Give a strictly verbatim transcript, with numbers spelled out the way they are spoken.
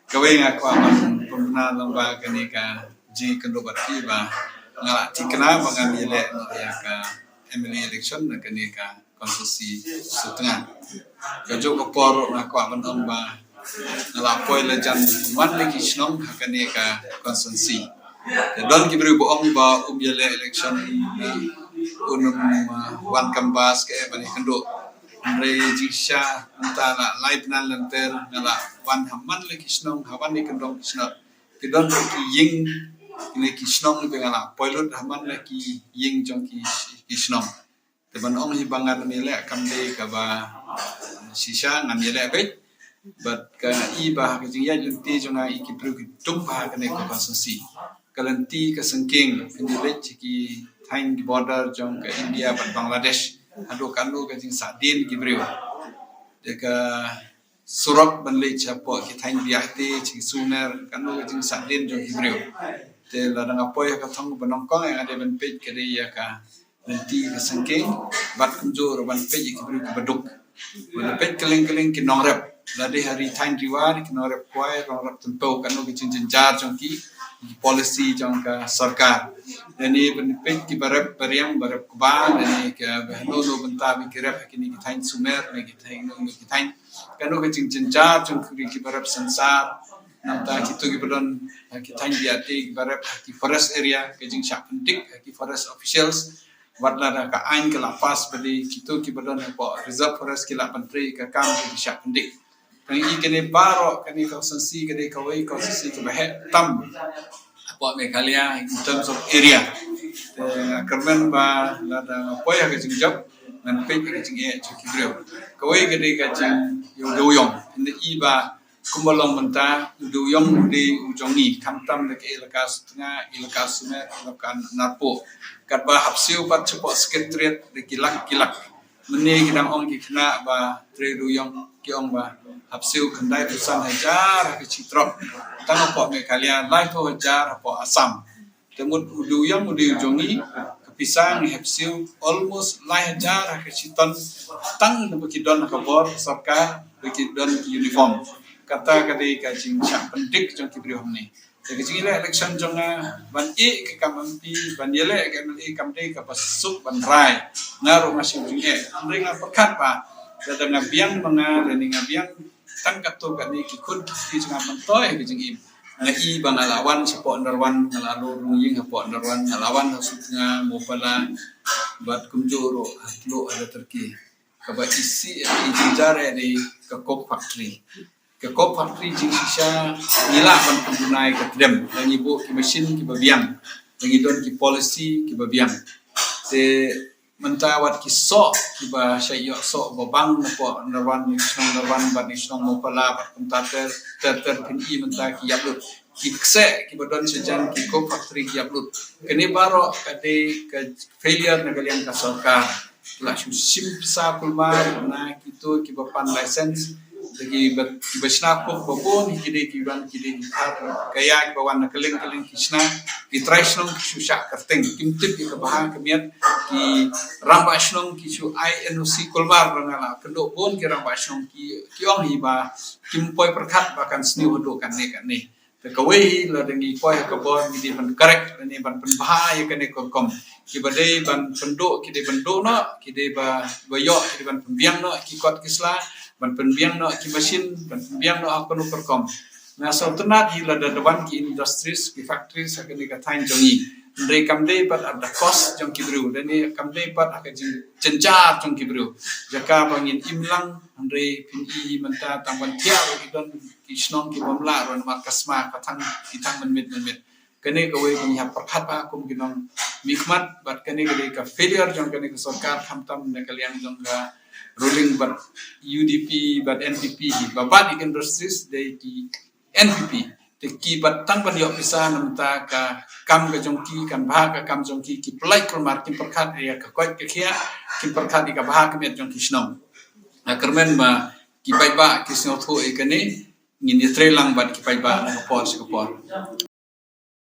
Kawei nga kwah ban pynbna lang ba kane ka jingkynduh bad phi ba nga la thikna ba ngan ïaleh noh ïa ka M L A election na kane ka constituency Sutnga. Kajuh ka por nga kwah ban ong ba nga la poi la jan man la ki shnong ha kane ka constituency. Te don ki briew ba ong ba um ïaleh election, um, uh, wan canvass ka eh ban ïakynduh. Hynrei jingshisha mynta la lai bnai lynter nga la wan ha man la ki shnong, ha man la ki kyndong ki shnong. Ki don ruh ki ïing, kine ki shnong ba nga la poi lut ha man la ki ïing jong ki, ki shnong. Te ban ong hi ba ngan ym ïaleh kam dei kaba shisha, ngan ïaleh beit. Bad ka i ba ha ka jingïaid lynti jong nga, i ki briew ki dum ba ha kane ka constituency. Ka lynti ka sengkeng phin ïaleit ki thaiñ ki border jong ka India bad Bangladesh. Haduh kano ka jingsahdien ki briew. Te ka surok ban leit shapoh ki thaiñ Biahti, ki Sumer, kano ka jingsahdien jong ki briew. Te lada nga poi ha ka thong ba nyngkong ïa nga dei ban peit ka dei ïa ka lynti ka sengkeng, bad kumjuh ruh ban peit ïa ki briew kiba duk. Ban peit kylleng kylleng ki nongrep. Lada ha ri thaiñ ri war ki nongrep kwai, nongrep tympew, kano ka jingjynjar jong ki, ki policy jong ka sorkar. Lane ban peit kiba rep bariang, ba rep kba, lane kiba hano hano bynta ba ki rep ha kine ki thaiñ Sumer, lane ki thaiñ hano hano ki thaiñ. Kano ka jingjynjar jong ki, kiba rep sensar, nangta kito kiba don ha ki thaiñ Biahti kiba rep ha ki forest area, ka jingshah pyndik ha ki forest officials. Wat lada ka aiñ ka la pass ba dei kito kiba don hapoh reserve forest ki lah ban trei ka kam ka jingshah pyndik. Tang i kane baroh kane ka constituency ka dei kawei ka constituency kaba heh tam hapoh Meghalaya in terms of area. Te nga kyrmen ba lada nga poi ha ka jingjop ngan peit ha ka jingeh jong ki briew. Kawei ka dei ka jingïoh dewïong. Ynda i ba kumba long mynta, u dewïong u dei u jong ngi, khamtam da ka elaka Sutnga, elaka Sumer, elaka Narpuh. Katba hap siew pat shapoh Secretariat da ki lak ki lak. Mynne ki dang ong ki khynnah ba trei dewïong, ki ong ba hap siew khyndai phew san hajar ha ka shi trok. Tang hapoh Meghalaya, laiphew hajar hapoh Assam. Te mut u dewïong u dei u jong ngi, ka pisa ngi hap siew almost lai hajar ha ka shi ton, tang da ba ki don ha ka bor sorkar, ba ki don ki uniform. Kata ka dei ka jingshah pyndik jong ki briew hangne. Te ka jingïaleh election jong nga ban ïeh ka kam M P, ban ïaleh ka M L A kam dei kaba suk ban rai. Nga ruh nga shu jingeh. Hynrei nga pyrkhat ba lada nga biang ma nga, lane nga biang tang katto katne ki khun ki kti jong nga ban toi ka jingim. Nga i ba nga la wan shapoh Ndarwan, nga la rung ïing hapoh Ndarwan, nga la wan ha Sutnga, Mopala, bad kumjuh ruh ha Tluh ha Turkey. Kaba isih i jingjar ïa dei ka Coke Factory. Ka Coke Factory jingshisha ngi lah ban pynduna ïa ka tdem, da ngi buh ki machine kiba biang, da ngi don ki policy kiba biang. Te mynta wat ki soh kiba shah ïoh soh ba bang napoh Ndarwan, na shnong Ndarwan bad na shnong Mopala bad kumta ter ter ter, phin i mynta ki ïap lut. Ki kseh kiba don shajan ki Coke Factory ki ïap lut. Kane baroh ka dei ka failure na ka liang ka sorkar. Ki la shu shim pisa kulmar na kito kiba pan license. Te kiba, kiba shna Coke ba bun hi ki dei ki wan, ki dei ki thar ka ïa kiba wan na kylleng kylleng ki shna. Ki trai shnong ki shu shah kyrteng, kim tip ïa ka bha ka miat. Ki rangbah shnong ki shu ai N O C kulmar, ba nga la kynduh bun ki rangbah shnong ki, ki ong hi ba kim poi pyrkhat ba kan sniew haduh katne katne. Te kawei, lada ngi poi ha ka bor ngi dei ban correct, lane ban pynbha ïa kane ka rukom. Kiba dei ban pynduh ki dei ban duh noh, ki dei ba, ba ïoh ki dei ban pynbiang noh ki kot ki sla, ban pynbiang noh ki machine, ban pynbiang noh ha kano ka rukom. Nga sngewtynnat hi lada da wan ki industries, ki factories ha kane ka thaiñ jong ngi. Hynrei kam dei pat at the cost jong ki briew, lane kam dei pat ha ka jing, jynjar jong ki briew. Jaka ba ngin im lang, hynrei phin i mynta tang ban thiah ruh ki don ki shnong ki bym lah ruh namar ka sma ka thang, ki thang mynmiet mynmiet. Kane kawei ba ngi hap pyrkhat bha kum ki nongmihkhmat, bad kane ka dei ka failure jong kane ka sorkar, khamtam na ka liang jong ka ruling bad U D P bad N P P hi. Ba bad ïa ki industries dei ki N P P. Te ki bad tang ban ïoh pisa, na mynta ka kam ka jong ki, kan bha ka kam jong ki, ki pynlait kulmar, kim pyrkhat ïa ka koit ka khiah, kim pyrkhat ïa ka bha ka miat jong ki shnong. Nga kyrmen ba ki paidbah ki sngewthuh ïa kane, ngin ïatrei lang bad ki paidbah na ka por sha ka por.